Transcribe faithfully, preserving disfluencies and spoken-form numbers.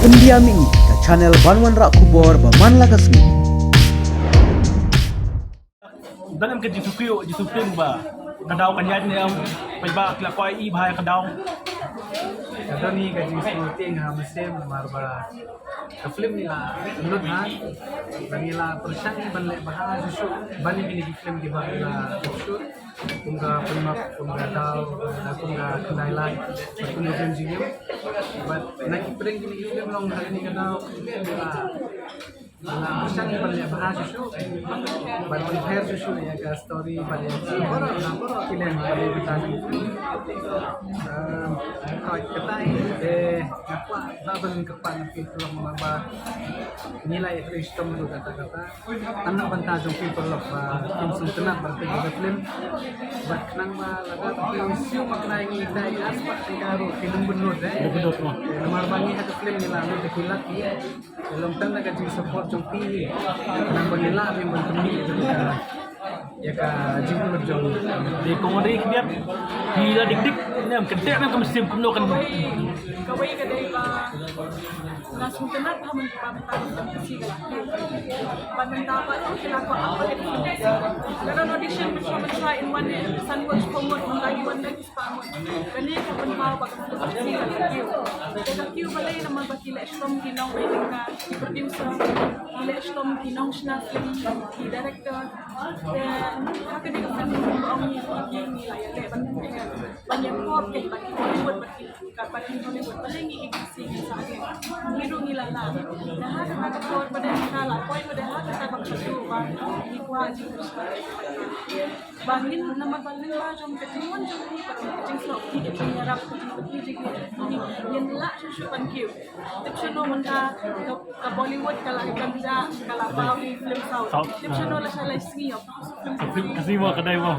India Mini, ka channel ban wanrah khubor ba man la ka sngi. Don em ka jingsuki, jingsuki ba ka daw ka ñiad ne em, paidbah ki la kwah i bha ïa ka daw. Ka don hi ka jingsuki ha mynsiem namar ba ka film ngi la lut ha, ba ngi la pyrshang ban leh bha shuh shuh ban ïa kine ki film kiba la shoot. Kum ka Pynmap, kum ka Daw, kum ka Khyndai Lait, kum ka Jan Jingim. Bad na ki pdeng kine ki film long ha kane ka daw, la, la pyrshang ban leh bha shuh shuh. Ban pynpher shuh shuh ïa ka story, ban ïa ka baroh, baroh ki leng, ban ïa ka talent. Em, kata, kata, eh, nga kwah, ba ban kyrpad na ki film ba, ngi la ïa trei shitom ruh kata kata. Tang na bynta jong phi paralok ba kin sngewtynnat ban peit ïa ka film. Bad khnang ba lada phi siew ma khnang ngi dei ar spah tyngka ruh phi nang bynnud eh. Nang bynnud mo. Namar ba ngi ha ka film ngi la lut da ki lak ngi. Long tang na ka jingsupport jong phi. Khnang ba ngi lah ban pynmih ïa ka jingpynlut jong. Dei kong dei khyndiat. Phi la dik dik ne em kyntek ne em ka mynsiem kumno kan. Kawei, kawei ka dei ba Nga sngewtynnat ha mynta mynta mynta ka si ka la kiew. Ban mynta ba ki la kwah apa ka dei. Ka don audition mynta mynta in wan ne san ngut shiphew ngut mynta ki wan ne ki spah ngut. Kane ka pynpaw ba ka si ka la kiew. Te ka kiew balei namar ba ki leh shitom ki nong ai tyngka ki producer. Ki leh shitom ki nong shna film ki director. Te ha kane ka film ba ong ngi ki ngi la ïaleh ban ban ïa pop ki ba ki Hollywood ba ki Ka ba ki Hollywood ba dei ngi ki si ngi sa ngi. Ngi ruh ngi la la. Dah ha kata ka por ba dei ka la poi ba dei ha kata ba ka tu ba ngi kwah ji. Ba ngin namar ba lyngba jong ka jingwan jong ki ba ka jingsngew ki ka jingïarap ka jingpynti jong ki. Ngin lah shuh shuh ban kiew. Tip shano mynta ka, ka Bollywood ka la ka jam ja ka la paw ki film South. Tip shano la sha lai sngi ïa paw film. Film kasi mo ka dei mo.